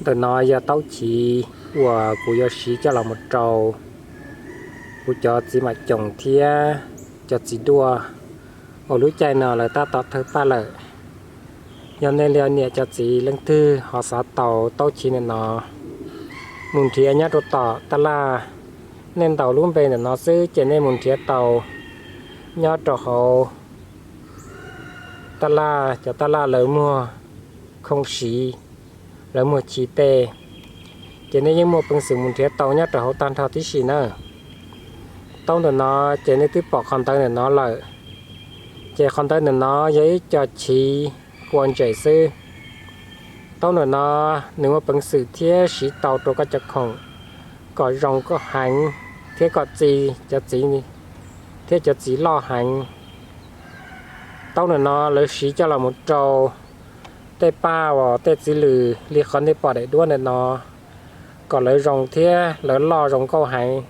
Ntawm no yog taub chiv uas kuv yuav siv coj los mus rau kuv cov txiv mam coos thiab cov txiv duaj uas lub caij no lawv tab tom thawj paj lawm. Yog nej li niam cov txiv leej twg ho xav tau taub chiv ntawm no mus nrhiav nyob rau tom tab laj, nej ntaus lub npe ntawm no xwb ces nej mus nrhiav tau nyob rau hauv tab laj, cov tab laj lawv muag khoom siv, lawv muag chiv tej, ces nej yeej muaj peev xwm mus nrhiav tau nyob rau hauv tag nrho tib si na. Taub ntawm no ces nej twb pom qhov ntawv ntawm no lawm, ces qhov ntawv ntawm no yog ib co chiv kua ntses xwb. Taub ntawm no nws muaj peev xwm thiab siv tau rau koj cov khoom kom zoo koj heev thiab koj txi cov txiv thiab cov txiv loj heev. Taub ntawm no lawv siv coj los mus rau tej paj uas tej txiv lws li qhov nej pom daim duab ntawm no kom lawv zoo thiab lawv loj zoo nkauj heev.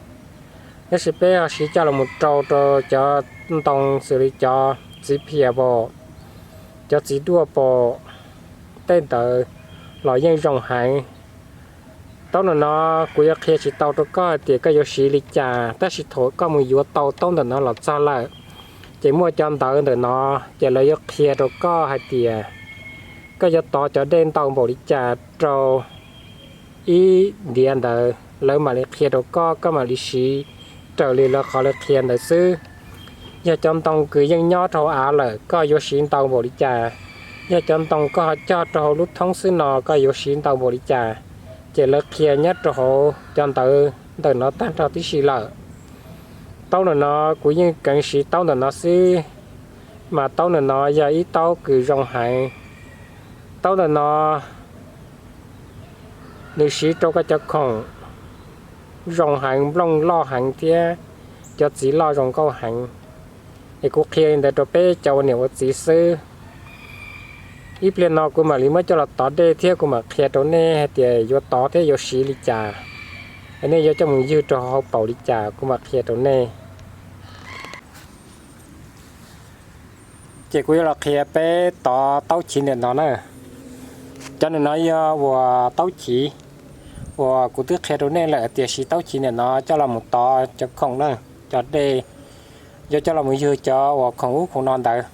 Tab sis peb ho siv coj los mus rau rau cov ntoo xws li cov txiv phias pom, cov txiv duaj pom, tej ntawd los yeej zoo heev. Taub ntawm no kuv yuav qhia tsis tau rau koj hais tias koj yuav siv li cas, tab sis thaum koj mus yuav tau taub ntawm no los txog lawm, ces muaj cov ntawv ntawm no, ces lawv yuav qhia rau koj hais tias koj yuav tov cov dej ntau npaum li cas rau ib ntiav ntawd, lawv mam li qhia rau koj, koj mam li siv raws li lawv qhov lawv qhia ntawd xwb. Yog cov ntoo kws yeej nyob rau hauv av lawm koj yuav siv ntau npaum li cas, yog cov ntoo koj ho cog rau hauv lub thoob xwb no koj yuav siv ntau npaum li cas, ces lawv qhia nyob rau hauv cov ntawv ntawm no tag nrho tib si lawm. Taub ntawm no kuv yeej kheev siv taub ntawm no xwb, mas taub ntawm no yog ib taub kws zoo heev. Taub ntawm no nws siv rau koj cov khoom zoo heev, nplooj loj heev thiab cov txiv loj zoo nkauj heev. Es kuv qhia li ntawd rau peb cov ua niam ua txiv xwb. Ib pliag no kuv mam li muab coj los tov dej thiab kuv mam qhia rau nej hais tias yuav tov thiab yuav siv li cas, nej yuav coj mus ywg rau hauv paus li cas kuv mam qhia rau nej. Ces kuv yuav los qhia peb tov taub chiv ntawm no na. Cov ntawm no yog uas taub chiv uas kuv twb qhia rau nej lawm tias siv taub chiv ntawm no coj los mus tov cov khoom na, cov dej, yuav coj los mus ywg cov uas khoom ub khoom no ntawd.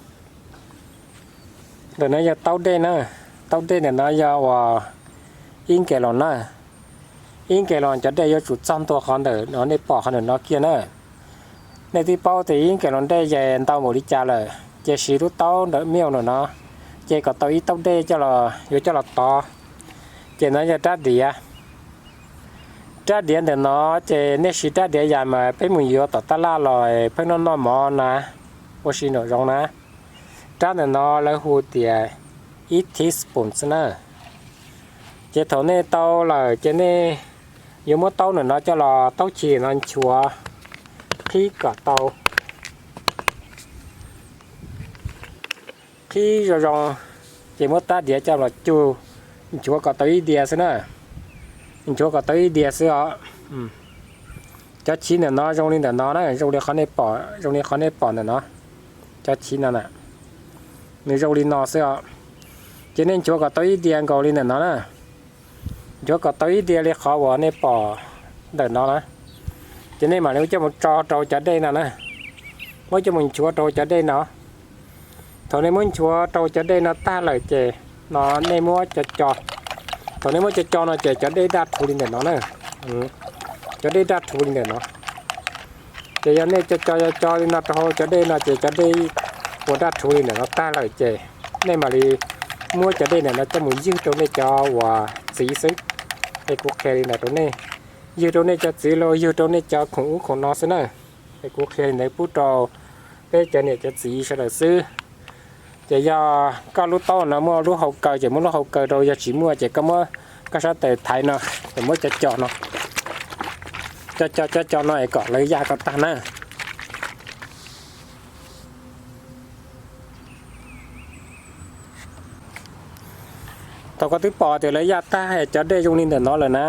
Ntawm no yog taub dej na, taub dej ntawm no yog uas ib nkev los na. Ib nkev los cov dej yuav tsum txog ntua qhov ntawm no nej pom qhov ntawm no kiag na. Nej twb paub tias ib nkev los dej ces ntau npaum li cas lawm, ces siv lub taub ntawm miuj ntawm no, ces kom tau ib taub dej coj los, yuav coj los tov. Ces no yog rab diav. Rab diav ntawm no ces nej siv rab diav yam mas peb mus yuav tom tab laj los pheej noj noj mov na, ua si nraum zoov na. Rab ntawm no lawv hu tias ib teaspoon xwb na. Ces thaum nej tau lawm ces nej yuav muab taub ntawm no coj los, taub chiv no nchuav qhib kom tau, qhib zoo zoo, ces muab rab diav coj los cug, nchuav kom tau ib diav xwb na. Nchuav kom tau ib diav xwb os. Cov chiv ntawm no zoo li ntawm no na, zoo li qhov nej pom, zoo li qhov nej pom ntawm no. Cov chiv no na, nws zoo li no xwb os. Ces nej nchuav kom tau ib diav nkaus li ntawm no na. Nchuav kom tau ib diav li qhov uas nej pom ntawm no na. Ces nej mam li coj mus tso rau cov dej no na. Muab coj mus nchuav rau cov dej no. Thaum nej muab nchuav rau cov dej no tag lawm ces no nej muab co co. Thaum nej muab co co no ces cov dej daj rhuv li ntawm no na. Cov dej daj rhuv li ntawm no. Ces yog nej co co co co li no rau hauv cov dej no ces cov dej ua daj rhuv li ntawm no tag lawm ces nej mam li muab cov dej ntawm no coj mus ywg rau nej cov uas txiv xwb. Es kuv qhia li ntawd rau nej, ywg rau nej cov txiv los ywg rau nej cov khoom ub khoom no xwb na. Es kuv qhia li ntawd pub rau peb cov niam cov txiv sawv daws xwb. Ces yog koj lub taub no muaj lub hau kaw ces muab lub hau kaw rau, yog tsis muaj ces koj muab koj sab tes thaiv no, ces muab co co no, co co co co no es kom lawv yaj kom tag na. Thaum koj twb pom tias lawv yaj tag cov dej zoo li ntawm no lawm na,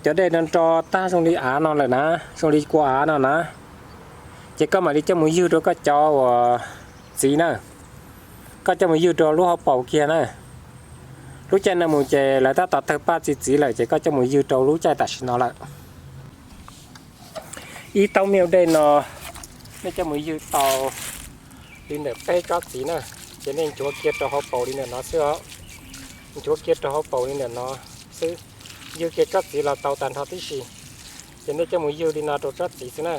cov dej no nro tag zoo li av no lawm na, zoo li kua av no na, ces koj mam li coj mus ywg rau koj cov uas txiv na. Koj coj mus ywg rau lub hauv paus kiag na. Lub caij no mus ces lawv tab tom tawg paj txi txiv lawm ces koj coj mus ywg rau lub caij tam sim no lawm. Ib taub meo dej no nej coj mus ywg tau li ntawm peb tsob txiv na, ces nej nchuav kiag rau hauv paus li ntawm no xwb os. Nchuav kiag rau hauv paus li ntawm no xwb, ywg kiag tsob txiv los tau tag nrho tib si. Ces nej coj mus ywg li no rau tsob txiv xwb na.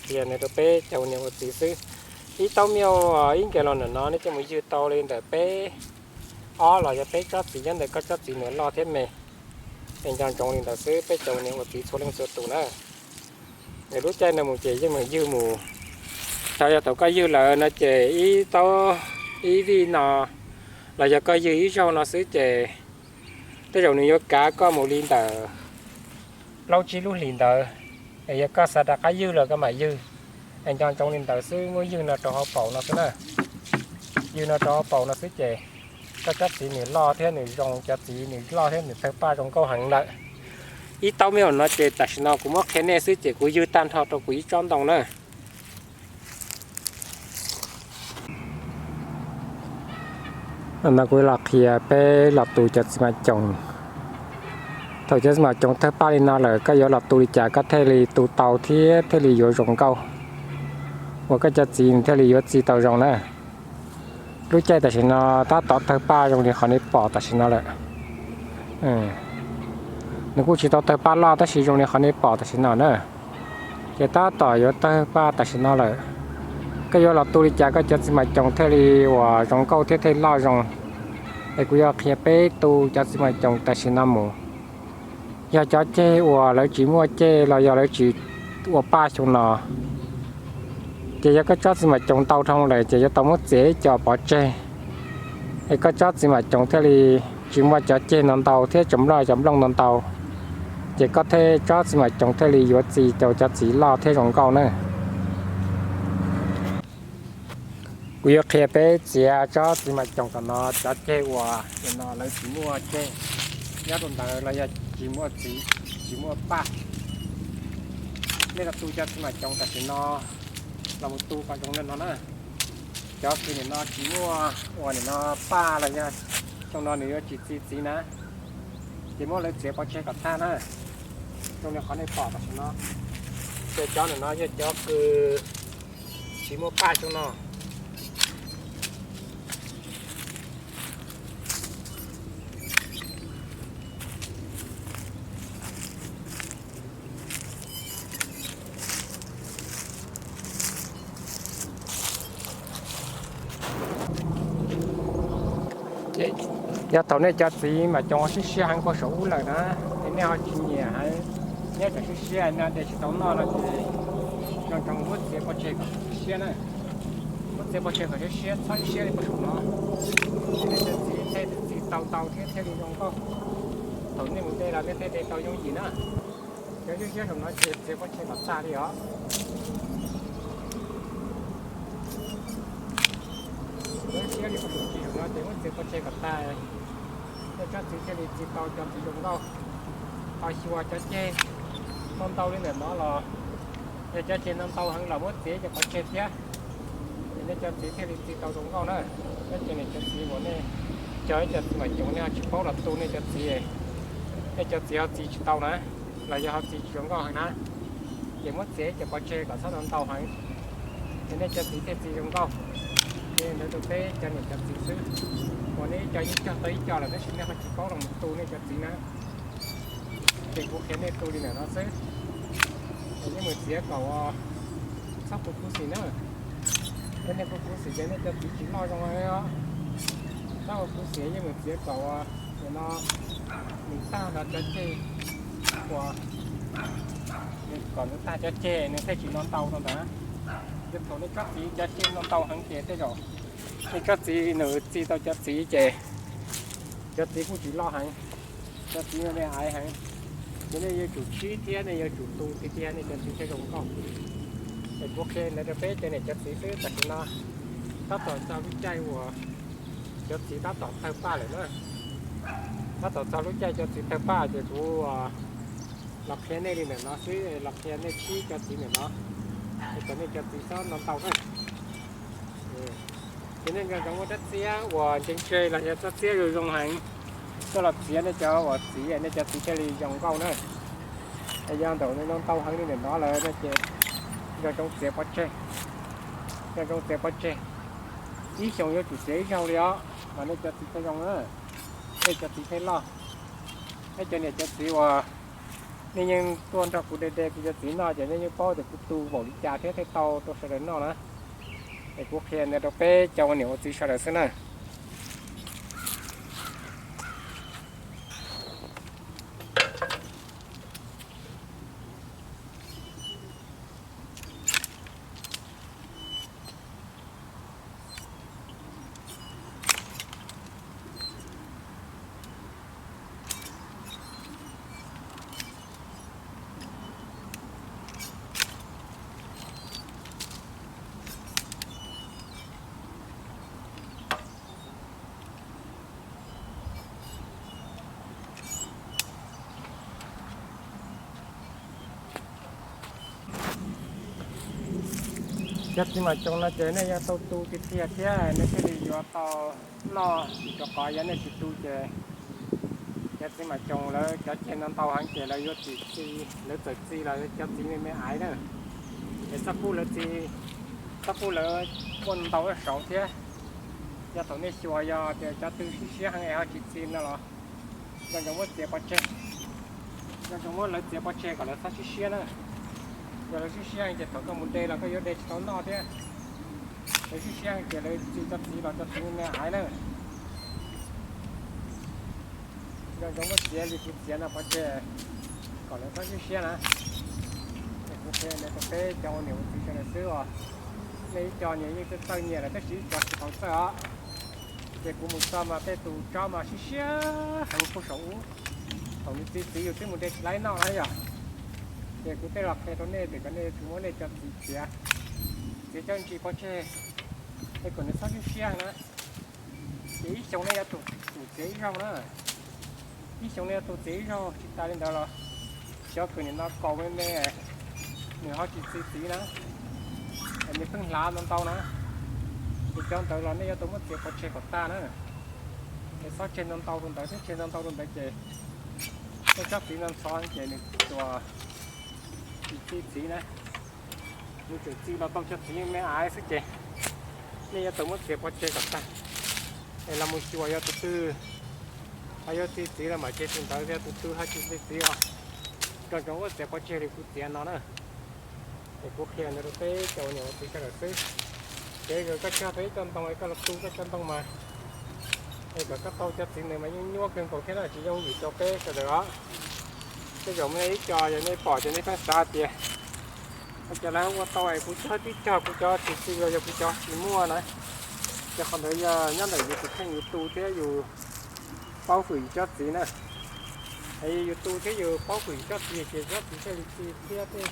Qhia no rau peb cov ua niam ua txiv xwb. Ib taub meo ib nkawm los ntawm no nej coj mus ywg tau li ntawm peb ob los yog peb tsob txiv nyob ntawm koj tsob txiv nws loj thiab me. Es nco ntsoov li ntawd xwb peb cov ua niam ua txiv txhua leej txhua tus na. Es lub caij no mus ces yeej meem ywg mus. Xyov yog thaum koj ywg lawm no ces ib taub ib vij no los yog koj ywg ib zaug no xwb ces tej zaum nws yuav kav koj mus li ntawm plaub tsib lub hlis ntawd. Es yog koj xav rov qab ywg los koj mam ywg. Es nco ntsoov li ntawd xwb, muab ywg no rau hauv paus no xwb na. Ywg no rau hauv paus no xwb ces koj tsob txiv nws loj thiab nws zoo, cov txiv nws loj thiab nws tawg paj zoo nkauj heev lawm. Ib taub meo no ces tam sim no kuv muab qhia nej xwb ces kuv ywg tag nrho rau kuv ib tsob ntoo na. No kuv los qhia peb los tu cov txiv mam coos. Thaum cov txiv mam coos tawg paj li no lawm koj yuav los tu li cas koj thiaj li tu tau thiab thiaj li yuav zoo nkauj, uas koj cov txiv thiaj li yuav txi tau zoo na. Lub caij tam sim no tab tom tawg paj zoo li qhov nej pom tam sim no lawm. Nws kuj tsis tau tawg paj loj tab sis zoo li qhov nej pom tam sim no na. Ces tab tom yuav tawg paj tam sim no lawm. Koj yuav los tu li cas koj cov txiv mam coos thiaj li uas zoo nkauj thiab thiaj loj zoo. Es kuv yuav qhia peb tu cov txiv mam coos tam sim no mus. Yog cov ceg uas lawv tsis muaj ceg los yog lawv tsis ua paj xyoo no, ces yog koj tsob txiv mam coos ntau dhau lawm ces yuav tau muab txiav ib co pov tseg, es koj tsob txiv mam coos thiaj li tsis muaj cov ceg no ntau thiab tsoom nploj cov nplooj no ntau, ces koj thiaj tsob txiv mam coos thiaj li yuav txi tau cov txiv loj thiab zoo nkauj na. Kuv yuav qhia peb txiav tsob txiv mam coos tom no cov ceg uas no lawv tsis muaj ceg nyob rau ntawd los yog tsis muaj txiv, tsis muaj paj. Nej los tu cov txiv mam coos tam sim no los mus tu kom zoo li no na. Cov kws nim no tsis muaj uas nim no paj los yog xyoo no nws yuav tsis txi txiv na, ces muab lawv txiav pov tseg kom tag na. Zoo li qhov nej pom tam sim no, ces cov nim no yog cov kws tsis muaj paj xyoo no. Yog thaum nej cov txiv mam coos siab siab heev puag saum ub lawm na, es nej ho tsis nyiam heev, nyob tsam siab siab no de tsis tau noj no ces nco ntsoov muab txiav pov tseg kom siab na. Muab txiav pov tseg kom siab siab, txhob siab siab li puag saum no, es nej cov txiv thiaj txi tau ntau thiab thiaj li zoo nkauj. Thaum nej mus de los nej thiaj de tau yooj yim na. Cov siab siab saum no ces txiav pov tseg kom tag li os. Cov siab li puag saum no ces muab txiav pov tseg kom tag, nej tsob txiv thiaj li txi tau cov txiv zoo nkauj. Ho xyuas cov ceg no ntau li ntawm no los, yog cov ceg no ntau heev los muab txiav cov pov tseg thiab, es nej cov txiv thiaj li txi tau zoo nkauj na. Tab sis nej cov txiv uas nej cog ib co txiv mam coos nej ho tsis paub los tu nej cov txiv, nej cov txiv ho txi tsis tau na, los yog ho txi tsis zoo nkauj heev na, ces muab txiav ib co pov tseg kom txhob ntau ntau heev, es nej cov txiv thiaj txi zoo nkauj. Ces ntawd rau peb cov niam cov txiv xwb, uas nej ib co yeej cog tau ib co lawm tab sis nej ho tsis paub los mus tu nej cov txiv na. Ces kuv qhia nej tu li ntawm no xwb. Es yeej meem txiav kom txhob khuv khuv xim na. Yog nej khuv khuv xim ces nej cov txiv tsis loj zoo os. Txhob khuv khuv xim, yeej meem txiav kom nim no nws tag nrho cov ceg uas kom nws tag cov ceg nws thiaj tsis no ntau rau ntawd. Yog thaum nej tsob txiv cov ceg no ntau heev ces tej zaum nej tsob txiv nws txi tau cov txiv ces cov txiv kuj tsis loj heev, cov txiv no nej aiv heev. Ces nej yuav tsum txhib thiab nej yuav tsum tu tiag tiag nej cov txiv thiaj zoo nkauj. Es kuv qhia ntawd rau peb cov niam cov txiv xwb, tam sim no tab tom txog lub caij uas cov txiv tab tom tawg paj lawm na. Tab tom txog lub caij cov txiv tawg paj ces kuv los qhia nej li ntawm no xwb, los qhia nej txhib cov txiv ntawm no, es kom nej cov txiv txhob no ntau na. Ces nej nco ntsoov muab tsob txiab uas ntse ntse los yog tsob txiab zoo zoo heev, coj los txiav nej cov uas txiv, nej cov txiv thiaj li zoo nkauj na. Yog ntawm no ntau heev li ntawm no lawm no ces nco ntsoov txiav pov tseg, nco ntsoov txiav pov tseg. Ib xyoos yuav tsum txiav ib zaug li os mas nej cov txiv thiaj zoo na, nej cov txiv thiaj loj. Nej cov niam cov txiv uas nej yeej tuaj nrog kuv de de kuv cov txiv noj ces nej yeej paub tias kuv tu npaum li cas thiab thiaj tau rau sawv daws noj na. Es kuv qhia ntawd rau peb cov ua niam ua txiv sawv daws xwb na. Cov txiv mam coos no ces nej yuav tau tu tiag tiag thiab nej thiaj li yuav tau noj, vim rau qhov yog nej tsis tu ces cov txiv mam coos lawv cov ceg no ntau heev ces lawv yuav tsis txi, lawv txawm txi los cov txiv me me aiv na. Es txhob pub lawv txi, txhob pub lawv muaj ntau saud thiab. Yog thaum nej xyuas yog tias cov twg siab siab heev es ho tsis txi no los nco ntsoov muab txiav pov tseg, nco ntsoov muab lawv txiav pov tseg kom lawv txhob siab siab na. Yog lawv siab siab ces thaum koj mus de los koj yuav de tsis tau noj thiab. Lawv siab siab ces lawv txi cov txiv los cov txiv me me aiv na. Nco ntsoov muab txiav li kuv txiav no pov tseg kom lawv txhob siab siab na. Es kuv qhia ntawd rau peb cov ua niam ua txiv sawv daws xwb os. Nej ib co nyias yeej txawj txawj nyias lawm tab sis ib co tsis tau txawj os. Ces kuv mus txog mas tej tus tsob mas siab siab heev puag saum ub, thaum nws txi txiv yus twb mus de tsis laib noj na yom. Ces kuv tej los qhia rau nej tias kom nej yuav tsum muab nej cov txiv txiav, txiav cov ntsis pov tseg, es kom nws txhob siab siab na. Ces ib xyoos nej yuav tsum txiav ib zaug na. Ib xyoos nej yuav tsum txiav ib zaug, tsis tas li ntawd los xyov kws nim no kaus me me nws ho tsis txi txiv na, nws pheej hlav ntau ntau na. Ces cov ntawd los nej yuav tau muab txiav pov tseg kom tag na. Es txhob tseg ntau ntau rau ntawd thiab, tseg ntau ntau rau ntawd ces tej tsob txiv no ntxhov ces nws tsuas tsis txi txiv na. Nws tseem txi los tau cov txiv me me aiv xwb ces nej yuav tau muab txiav pov tseg kom tag. Es los mus xyuas yog tus twg ho yuav txi txiv los mam tseg tus ntawd, yog tus twg ho tsis txi txiv os, nco ntsoov muab txiav pov tseg li kuv txiav no na. Es kuv qhia ntawd rau peb cov ua niam ua txiv sawv daws xwb. Ces yog koj cog tau ib co ntoo es koj los tu koj cov ntoo mas, es kom koj tau cov txiv ntawd mas yeej nyuaj kawg nkaus thiab na, tsis yooj yim rau peb sawv daws os. Tej zaum nej ib co yog nej pom ces nej pheej xav tias ua cas lawv ua tau es kuv cog twb cog kuv cov tsis txi los yog kuv cov tsis muaj na. Ces qhov ntawd yog nyob ntawm yus tus kheej yus tu thiab yus paub hwm yus cov txiv na. Es yus tu thiab yus paub hwm yus cov txiv ces cov txiv thiaj li txi thiab thiaj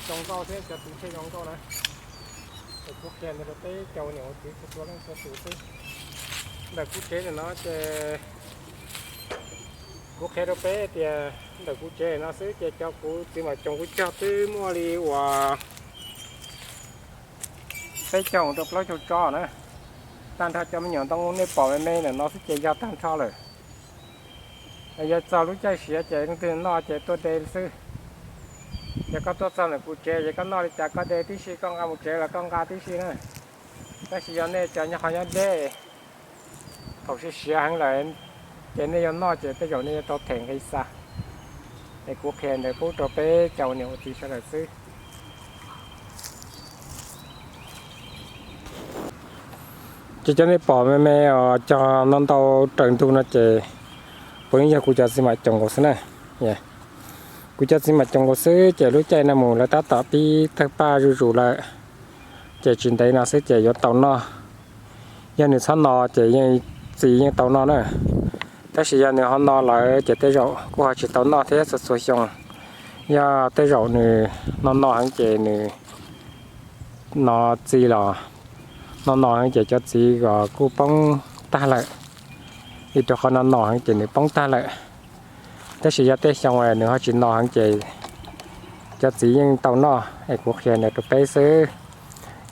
zoo nkauj thiab cov txiv thiaj zoo nkauj na. Es kuv qhia ntawd rau peb cov ua niam ua txiv txhua txhua leej txhua tus xwb. Ntawm kuv tsev ntawm no ces kuv qhia rau peb tias ntawm kuv tsev no xwb ces cov kuv txiv mam coos kuv cog twb muaj li uas peb caug rau plaub caug tsob na. Tag nrho cov me nyuam ntoo nej pom me me ntawm no xwb ces yog tag nrho lawm. Yog txog lub caij siav ces leej twg noj ces tuaj de xwb. Yog koj tuaj txog ntawm kuv tsev ces koj noj li cas koj de tib si, koj nqa mus tsev los koj nqa tib si na. Tab sis yog nej cov nyob qhov nyob deb, thaum siav siav heev lawm ces nej yuav noj ces tej zaum nej yuav tau them nqi xa. Es kuv qhia ntawd pub rau peb cov ua niam ua txiv sawv daws xwb. Ces cov nej pom me me os, cog no ntau raws ntug no ces puav leej yog kuv cov txiv mam coos nkaus xwb na. Kuv cov txiv mam coos nkaus xwb ces lub caij no mus lawv tab tom pib tawg paj zuj zus lawm. Ces tsis ntev no xwb ces yuav tau noj. Yog nws txhob no ces yeej txi yeej tau noj na. Tab sis yog nws ho no lawm ces tej zaum kuj ho tsis tau noj thiab txhua txhua xyoo. Yog tej zaum nws no no heev ces nws no txi los no no heev ces cov txiv os kuj poob tag lawm. Vim rau qhov no no heev ces nws poob tag lawm. Tab sis yog tej xyoo nws ho tsis no heev ces cov txiv yeej tau noj es kuv qhia ntawd rau peb xwb.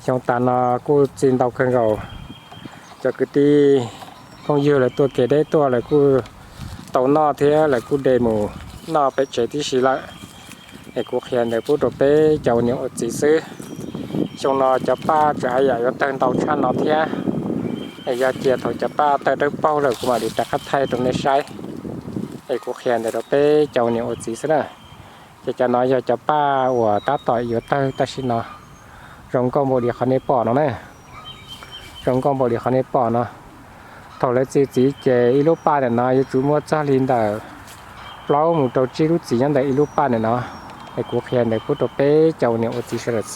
Xyoo tas no kuj txi ntau kawg nkaus. Cov kwv tij Phooj ywg lawv tuaj kev deb tuaj lawv kuj tau noj thiab lawv kuj de mus noj pem tsev tib si lawm. Es kuv qhia ntawd pub rau peb cov ua niam ua txiv xwb. Xyoo no cov paj tseem haj yam yuav tawg ntau tshaj no thiab. Es yog cia thaum cov paj tawg dawb paug lawm kuv mam li rov qab thaij rau nej saib. Es kuv qhia ntawd rau peb cov ua niam ua txiv xwb na. Ces cov no yog cov paj uas tab tom yuav tawg tam sim no. Zoo nkauj npaum li qhov nej pom no na. Zoo nkauj npaum li qhov nej pom no. Thaum lawv txiav txiv ces ib lub paj ntawm no yuav tsum muaj txog li ntawm plaub mus rau tsib lub txiv nyob ntawm ib lub paj ntawm no. Es kuv qhia ntawd pub rau peb cov ua niam ua txiv sawv daws xwb.